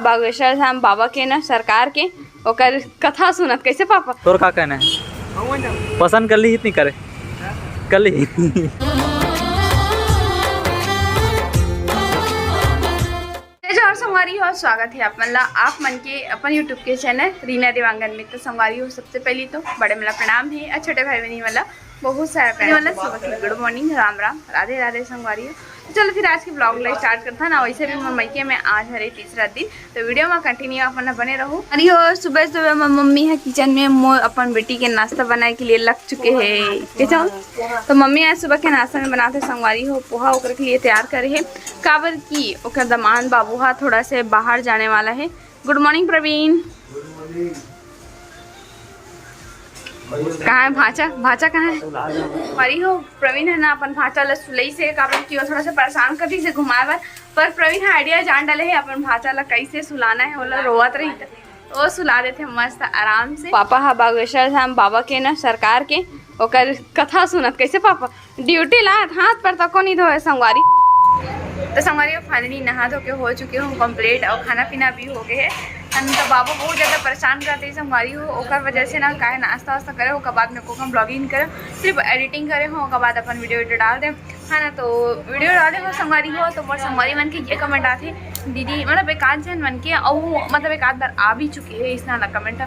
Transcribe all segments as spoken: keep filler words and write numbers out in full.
बागेश्वर धाम बाबा के ना सरकार के ओकर कथा सुनत। कैसे पापा? तोर का कहना है? पसंद कर ली इतनी करे? कर ली। जय जोहार संगवारी हो, स्वागत है आप मन ला, आप मन के अपन YouTube के चैनल रीना देवांगन में। तो संगवारी हो, सबसे पहली तो बड़े मन ला प्रणाम है और छोटे भाई बहनी मन ला बहुत सारा प्यार, मन ला सुबह की गुड मॉर्निंग, राम राम, राधे राधे संगवारी हो। तो चलो फिर आज के ब्लॉग ला स्टार्ट करता ना। वैसे भी मोर मइके में आज हरे तीसरा दिन, तो वीडियो में कंटिन्यू आप मन बने रहू। अरे हो, सुबह सुबह में मम्मी है किचन में मोर अपन बेटी के नाश्ता बनाए के लिए लग चुके हैं। कैसे हो? तो मम्मी आज सुबह के नाश्ता में बनाते संगवारी हो पोहा ओकर के लिए तैयार करे है, काबर कि ओकर दमान बाबू हा थोड़ा से बाहर जाने वाला है। गुड मॉर्निंग प्रवीण। कहाँ है भांचा? भांचा कहाँ है? संगवारी हो, प्रवीण है ना अपन भांचा ला सुलई से, काबर कि वो थोड़ा सा परेशान कर रही से घुमाए बर, पर प्रवीण हा आइडिया जान डाले है अपन भांचा ला कैसे सुलाना है। वो ला रोवत रही त वो सुला देथे मस्त आराम से। पापा हा बागेश्वर धाम बाबा के ना सरकार के ओकर कथा सुनत। कैसे पापा? ड्यूटी ला हाथ पर तको नहीं धोए संगवारी। तो संगवारी हो, फाइनली नहा धो के हो चुके हो कंप्लीट और खाना पीना भी हो गए है। हम तो बाबू बहुत ज्यादा परेशान करते हैं संगवारी हो, ओकर वजह से ना काहे नाश्ता वास्ता करे, ओकर बाद में को हम ब्लॉगिंग करे, सिर्फ एडिटिंग करे हो, ओकर बाद अपन वीडियो वीडियो डाल दे, है ना। तो वीडियो डाले हो संगवारी हो, तो मोर संगवारी मन के ये कमेंट आथे, दीदी, मतलब एक आध झन मन के, अउ मतलब एक आध बार आ भी चुके है इसना ला कमेंट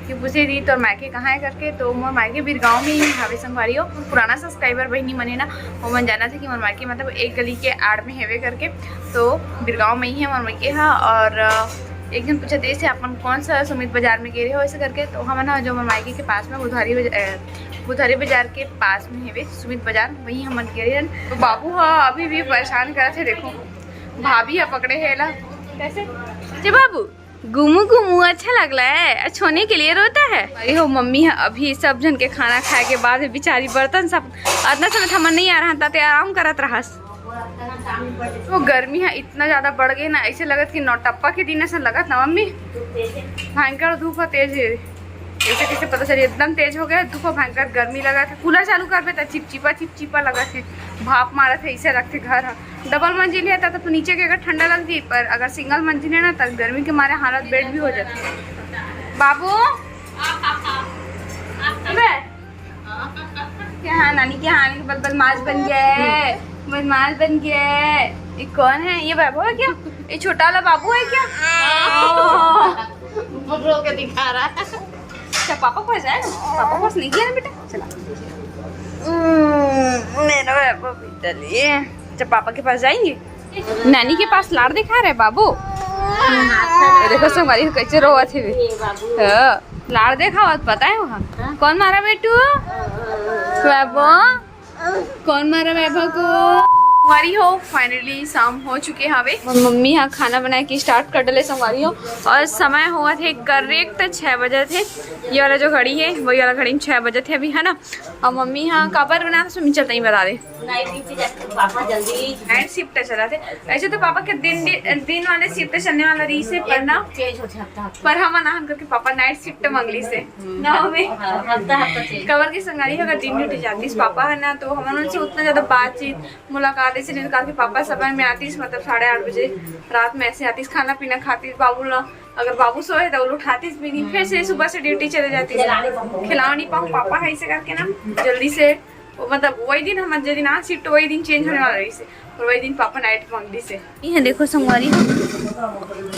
कि पूछे, "दीदी, तोर मायके कहाँ है?" करके। तो मोर मायके बिरगांव में ही हवे संगवारी हो। पुराना सब्सक्राइबर बहिनी मन है ना, वो मन जाना थे कि मोर मायके मतलब एक गली के आड़ में हेवे करके। तो बिरगांव में ही है मोर मायके हा। और अ, एक दिन पूछा देश से, "अपन कौन सा सुमित बाजार में गे रहे हो?" ऐसे करके। तो हमन हा जो मोर मायके के पास में बुधवारी बाजार, अ, बुधवारी बाजार के पास में हेवे सुमित बाजार, वही हमन गे रहे हन। तो बाबू हा अभी भी परेशान करत है, देखो भाभी हा पकड़े है ला। कैसे? जी बाबू, गुमू गुमू अच्छा लगला है, छोने के लिए रोता है। अरे हो मम्मी हा अभी सब झन के खाना खाए के बाद बेचारी बर्तन सब, अतना समय हमन नहीं आ रहा था, ते आराम करत रहस। वो गर्मी हा इतना ज्यादा बढ़ गई ना, ऐसे लगत कि नौटप्पा के दिन ऐसा लगत ना मम्मी, भयंकर धूप हा तेज है। ऐसे कैसे पता चली, एकदम तेज हो गया धूप, भयंकर गर्मी लगत है। कूलर चालू करबे त चिपचिपा चिपचिपा लगत है, भाप मारत है, ऐसे रखते घर हा। डबल मंजिल है त तो नीचे के अगर ठंडा लग जी, पर अगर सिंगल मंजिल है ना त गर्मी के मारे हालत बेड भी हो जाती है। बाबू, अबे, क्या नानी के हाल बद-, बदमाश बन गया है, बदमाश बन गया है। ये कौन है? ये बाबू है क्या? ये छोटा वाला बाबू है क्या? हाँ। ऊपर रो के दिखा रहा है। अच्छा, पापा के पास जाए, पापा के पास नहीं गया ना बेटा, चला। हम्म, मेरा बाबू भी चलिए। अच्छा, पापा के पास जाएंगे। नानी के पास लाड़ दिखा रहे बाबू। हाँ, देखो संगवारी कैसे रोवत है। हाँ, लाड़ देखा, पता है वहाँ कौन मारा बेटू? बाबू, कौन मारा वैभव को? संगवारी हो, फाइनली शाम हो चुके हवे। मम्मी हा खाना बनाए के स्टार्ट कर डले संगवारी हो, और समय हुआ थे करेक्ट छः बजे थे। ये वाला जो घड़ी है वही वाला घड़ी में छः बजे थे अभी, है ना। और मम्मी हा काबर बना, सुमी चलता ही बता दे। नाइट शिफ्ट चलत हे पापा, जल्दी। नाइट शिफ्ट चलत हे। ऐसे तो पापा के दिन, दिन वाले शिफ्ट चलने वाला रही से, पर ना चेंज हो जाता है। पर हमन आहन करके पापा नाइट शिफ्ट मंगली से। हम्म। ना हमें। हाँ, हफ्ता, हफ्ता चेंज। काबर के संगवारी हो, अगर दिन ड्यूटी जातीस पापा है ना, तो हमन उनसे उतना ज्यादा बातचीत, मुलाकात ऐसे नहीं, काबर के पापा समय में आतीस, मतलब साढ़े आठ बजे रात में ऐसे आतीस, खाना पीना खातीस, बाबू ला, अगर बाबू सोए तो उठातीस भी नहीं, फिर से सुबह से ड्यूटी चले जातीस, खिलाओ नहीं पाऊँ पापा है, ऐसे करके ना जल्दी से वो, मतलब, वही दिन हमर जे दिन आज शिफ्ट, वही दिन चेंज होने वाला रहिस हे, और वही दिन पापा नाइट मंगलिस हे। ये देखो संगवारी,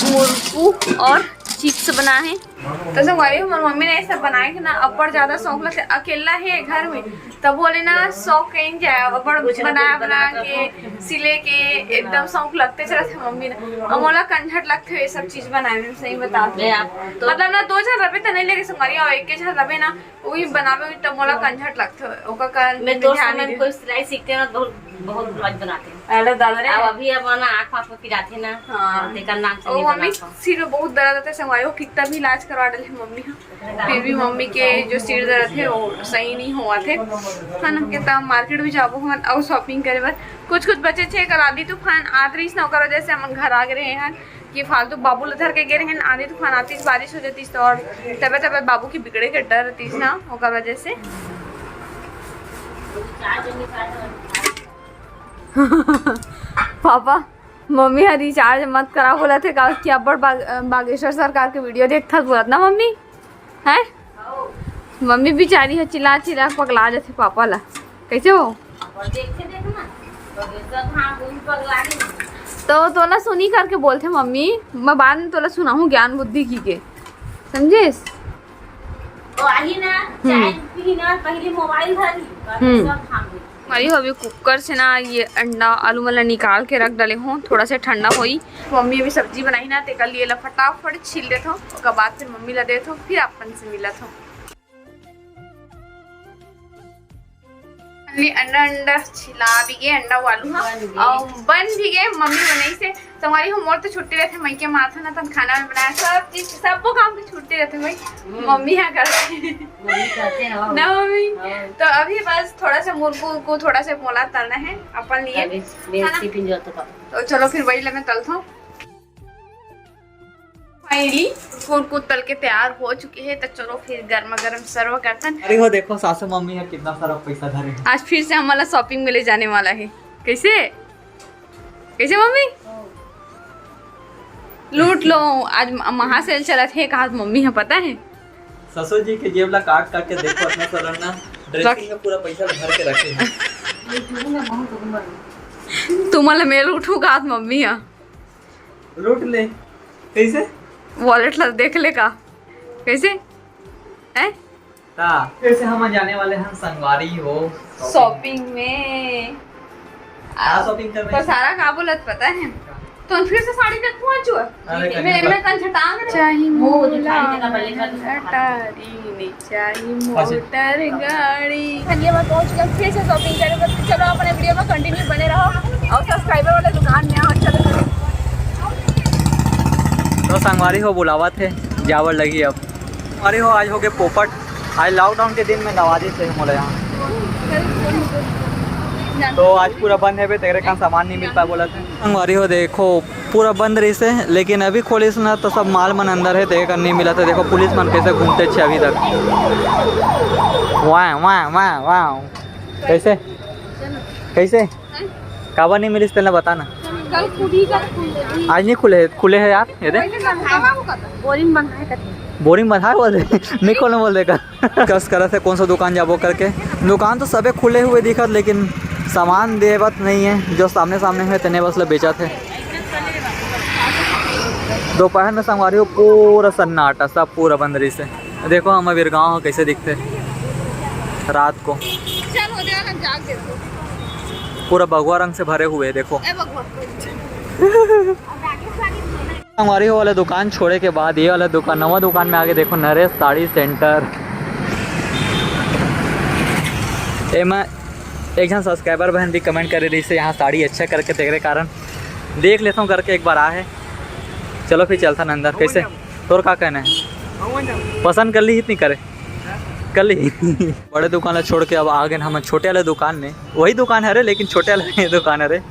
मुरकू और चिप्स बना हे। तो संगवारी, हमर मम्मी ने ये सब बनाए के ना, अब्बड़ ज्यादा शौक लगथे। अकेला हे घर में, तब बोले ना, शौक कहीं जाए, अब्बड़ कुछ ना बना कुछ बना बना के, के, सिले के, एकदम शौक लगथे चलत हे मम्मी ने। अब मोला कंझट लगथे ये सब चीज बनाए में, सही बता। ले आप तो मतलब ना, दो झन रबे त नहीं लगे संगवारी, और एक झन रबे ना, वही बनावे में तो मोला कंझट लगथे, ओकर कारण मैं मैं तो ध्यान समय नहीं में कोई सिलाई सीखते हैं ना, बहुत, बहुत ब्लाउज बनाते हैं। अरे दादा रे। अब अभी अब ना आँख आँख में पिराथे ना, हाँ। तेकर नाम से ओ नहीं मम्मी बनाता हूँ। सिर में बहुत दर्द होता है संगवारी, वो कितना भी इलाज करवा डाले मम्मी, हाँ। फिर भी मम्मी के जो सिर दर्द है वो सही नहीं हुआ थे, है ना। कितना मार्केट भी जाबो हम और शॉपिंग करे बर, कुछ कुछ बचे थे। कल आंधी तूफान आत रहीस ना, ओकर वजह से हम घर आ गए हैं। कि फालतू बाबू ल धर के गे रहेन, आंधी तूफान आतीस, बारिश हो जातीस, तो और तबे तबे बाबू के बिगड़े के डर रहीतीस ना, ओकर वजह से। पापा, मम्मी ह रिचार्ज मत करा बोलत हे, का कि अब्बड़ बाग-, बागेश्वर सरकार के वीडियो देखथस बोलत ना मम्मी, हैं? मम्मी बिचारी ह चिल्ला चिल्ला के पगला जथे पापा ला। कैसे हो? तो तोला सुनी करके बोलथे मम्मी, मैं बाद में तोला सुनाहूँ ज्ञान बुद्धि की के, समझिस? तो आही ना, हम्म। चाय पी ना, पहले मोबाइल धरी, हम्म। सब काम। मरी हो अभी कुकर से ना ये अंडा आलू मन ला निकाल के रख डाले हो, थोड़ा से ठंडा होई। मम्मी अभी सब्जी बनाही ना, तेकर लिए ला फटाफट छील देथो, ओकर बाद फिर मम्मी ला देथो, फिर अपन से मिलत हो। हमने अंडा, अंडा छिला भी गए, अंडा वो आलू हा, बन गए। और बन भी गए, मम्मी बनाई से। संगवारी हो, मोर तो छुट्टी रहथे, मइके माथा ना तन खाना में बनाया, सब चीज, सबो काम के छुट्टी रहथे भाई। हम्म। मम्मी यहाँ करथे। मम्मी करथे, हाँ। ना मम्मी? हाँ। तो अभी बस थोड़ा सा मुरकू उरकू, थोड़ा सा मोला तलना है अपन लिए। अभी मेरे है ना? टिफिन जो तो का। तो चलो फिर वही ले मैं तलथो। फाइनली कुरकुर तल के तैयार हो चुके हैं, तो चलो फिर गर्मा गर्म सर्व करतन। अरे हो देखो सासू मम्मी है, कितना सारा पैसा धरे हैं। आज फिर से हमारा शॉपिंग में ले जाने वाला है। कैसे, कैसे मम्मी? लूट लो। आज म-, महासेल चलत है, कहा मम्मी है पता है? ससुर जी के जेब ला काट काट के देखो, इतना सारा ना ड्रेसिंग में पूरा पैसा भर के रखे हैं। तुम्हारा मेल उठू कहा मम्मी है। लूट ले। कैसे? वॉलेट ला देख ले का। कैसे? हैं? ता, फिर से हम जाने वाले हैं संगवारी हो शॉपिंग में। का शॉपिंग करने? तो सारा का बोलत पता है? तो फिर से साड़ी देखो आज। अरे, मैं, मैं कल छटांग रहे। चाही वो जो मोला खाने का बल्ले का अटारी। चाही मोटर गाड़ी। धन्यवाद, पहुंच गए फिर से शॉपिंग करे। बस चलो, अपने वीडियो में कंटिन्यू बने रहो और सब्सक्राइबर वाले दुकान में आओ। चलो, तो संगवारी हो बुलावत है, जावल लगी अब। संगवारी हो, आज हो गए पोपट। आज लॉकडाउन के दिन में नवाजी से मोला यहाँ। तो आज पूरा बंद है बे, तेरे कहाँ सामान नहीं मिल पाए बोला था। संगवारी हो देखो, पूरा बंद रहिस हे, लेकिन अभी खोलिस ना तो सब माल मन अंदर हे, देखे कर नहीं मिलत हे। देखो पुलिस मन कैसे घूमत हे अभी तक। वाह, वाह, वाह, वाह। कैसे? कैसे? काबर नहीं मिलिस तेला बता ना। कल खुली का खुली। आज नहीं खुले हे, खुले हे यार, ये दे। बोरिंग बंधा है कथे। बोरिंग बंधा है बोल दे। नहीं खोलना बोल देगा। डिस्कस करत हे कौन सा दुकान जाबो करके। दुकान तो सबे खुले हुए दिखत, लेकिन सामान देवत नहीं है, जो सामने सामने है तेने बस ल बेचत हे। दोपहर में संगवारी हो पूरा सन्नाटा, सब पूरा बंद रहिस हे। देखो हमर बीरगांव ह कैसे दिखथे रात को। चल हो जाएगा, जाग दे। पूरा भगवा रंग से भरे हुए हे, देखो। ए भगवा। संगवारी हो वाला दुकान छोड़े के बाद ये वाला दुकान, नवा दुकान में आके देखो, नरेश साड़ी सेंटर। एमा एक झन सब्सक्राइबर बहन भी कमेंट करे रहिस हे यहाँ साड़ी अच्छा करके, तेकरे कारण देख लेथों करके एक बार आ हे। चलो फिर चलथन अंदर। कैसे, तोर का कहना है? पसंद कर ली इतनी करे? कर ली। बड़े दुकान ला छोड़ के अब आ गए हम छोटे वाले दुकान में। वही दुकान हरे, लेकिन छोटे वाले दुकान हरे।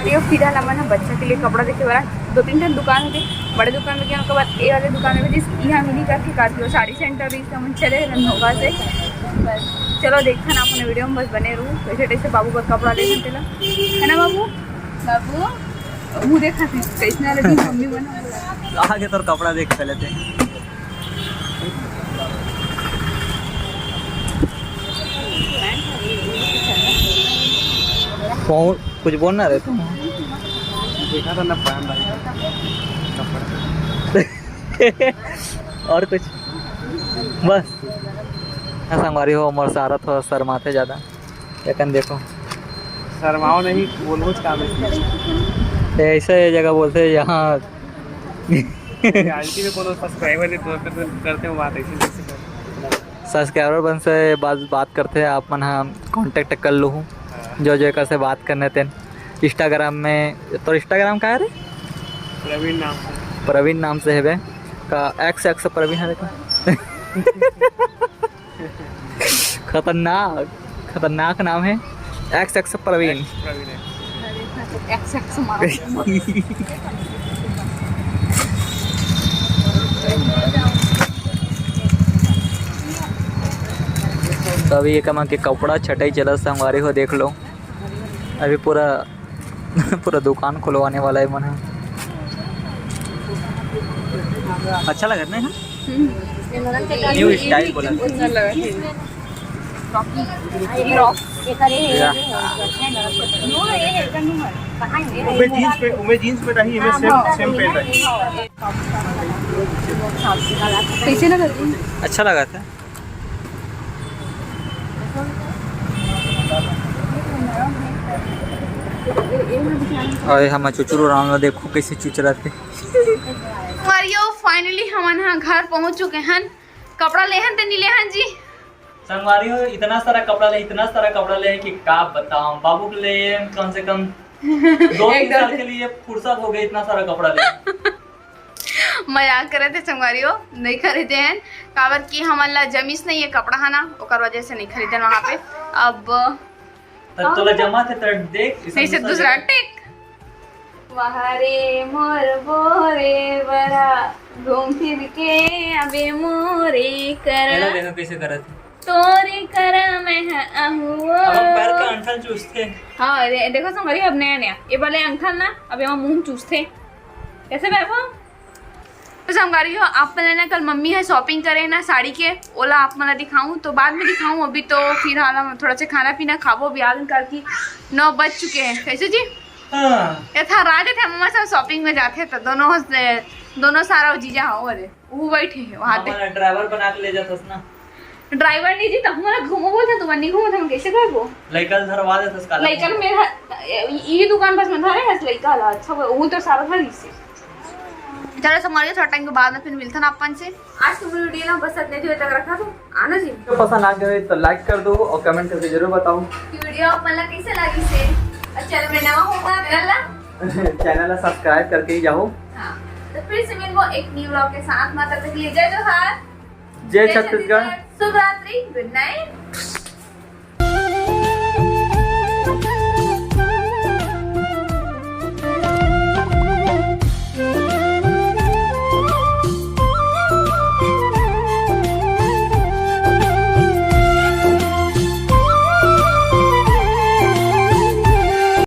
ये फिलहाल हमन ह बच्चा के लिए कपड़ा देखे वाला दो तीन ठन दुकान होते, बड़े दुकान में गए, ओकर बाद ये वाले दुकान में जिस यहाँ मिली करके काफी वो साड़ी सेंटर भी हम चले रंधोगा से। बस चलो देखथन आप अपने वीडियो में, बस बने रहू। कैसे कैसे बाबू बर कपड़ा लेथन तेला, है ना बाबू? बाबू मुँह देखा थे कैसे ना लगी मम्मी बना। आगे तोर कपड़ा देख पहले ते। कौन कुछ बोलना रहे तुम? देखा था ना पहन रहा है। और कुछ बस। हाँ, संगवारी हो, मोर सारा थोड़ा शर्माते ज़्यादा, लेकिन देखो शर्माओ नहीं, बोलबो काम है। ऐसा ये जगह बोलते हैं यहाँ। आंटी में कोनो सब्सक्राइबर के तौर पे तो करते हो बात ऐसे, जैसे करते हो। सब्सक्राइबर बन से बात, बात करते हैं, आप मन हाँ कॉन्टैक्ट कर लो हूँ। हाँ। जो जेकर से बात करने तेन। इंस्टाग्राम में, तो इंस्टाग्राम का है रे? प्रवीण नाम से। प्रवीण नाम से है बे। का एक्स, एक्स प्रवीण है का? खतरनाक, खतरनाक नाम है X X Praveen. X Praveen है। एक्स एक्स मारो। तो अभी ये कमा के कपड़ा छटाई चला, संगवारी हो देख लो। अभी पूरा पूरा दुकान खुलवाने वाला है मन ह। अच्छा लगत ना? न्यू स्टाइल बोला। उमे जींस पे उमे जींस पे रही, इमे सेम सेम पहन रही। कैसे ना करती? अच्छा लगा था। अरे हम चुचुरू राम ला देखो कैसे चुचराथे। संगवारियों, फाइनली हमन ह घर पहुंच चुके हन। कपड़ा लेहन ते नी लेहन जी? संगवारी हो, इतना सारा कपड़ा ले, इतना सारा कपड़ा ले कि का बताऊं। बाबू के लिए कम से कम दो तीन साल के लिए फुर्सत हो गई, इतना सारा कपड़ा ले। मजाक करे थे संगवारी हो, नहीं खरीदे हैं, काबर कि हमन ला जमीस नहीं है कपड़ा है ना, ओकर वजह से नहीं खरीदे वहाँ पे। अब तब तोला जमा थे तो देख, नहीं से दूसरा टेक। वाह रे मोर बोरे बरा, घूम फिर के अबे मोरे करा। देखो कैसे करत है। तोरे करा मैं ह अहुओ। अब पैर का अंठल चूसते। हाँ, दे, देखो संगवारी, अब नया नया ये वाले अंठल ना, अब यहाँ मुंह चूसते। कैसे बैठो? तो संगवारी हो, आप मन ना कल मम्मी है शॉपिंग करे ना साड़ी के, ओला आप मन ला दिखाऊं तो बाद में दिखाऊं। अभी तो फिलहाल हम थोड़ा से खाना पीना खाबो, बिहान करके नौ बज चुके हैं। कैसे जी? हाँ। ये था राजे थे मम्मा सब शॉपिंग में जाते तो दोनों हंस दोनों सारा जीजा हो अरे वो बैठे हैं वहाँ पे। ड्राइवर बना के ले जाता ना। ड्राइवर नहीं जी, तो हमारा घूमो बोलते तुम नहीं घूमो, हम कैसे करबो? लइका ल धरवा देथस काला। लइका ल मेरा ये दुकान पास में धरे है लइका ला। अच्छा वो तो सारा धर इसे। चलो संगवारी, थोड़ा टाइम के बाद में फिर मिलथन अपन से। आज के वीडियो ना बस इतने देर तक रखा तो आना जी। वीडियो पसंद आ गए तो लाइक कर दो और कमेंट करके जरूर बताओ। कि वीडियो आप मन ला कैसे लगी से, और चैनल में नवा होगा चैनल ला चैनल ला सब्सक्राइब करके ही जाओ। हाँ, तो फिर से मिलबो एक न्यू व्लॉग के साथ। माता तक के लिए जय जोहार, जय छत्तीसगढ़। शुभ रात्रि, गुड नाइट।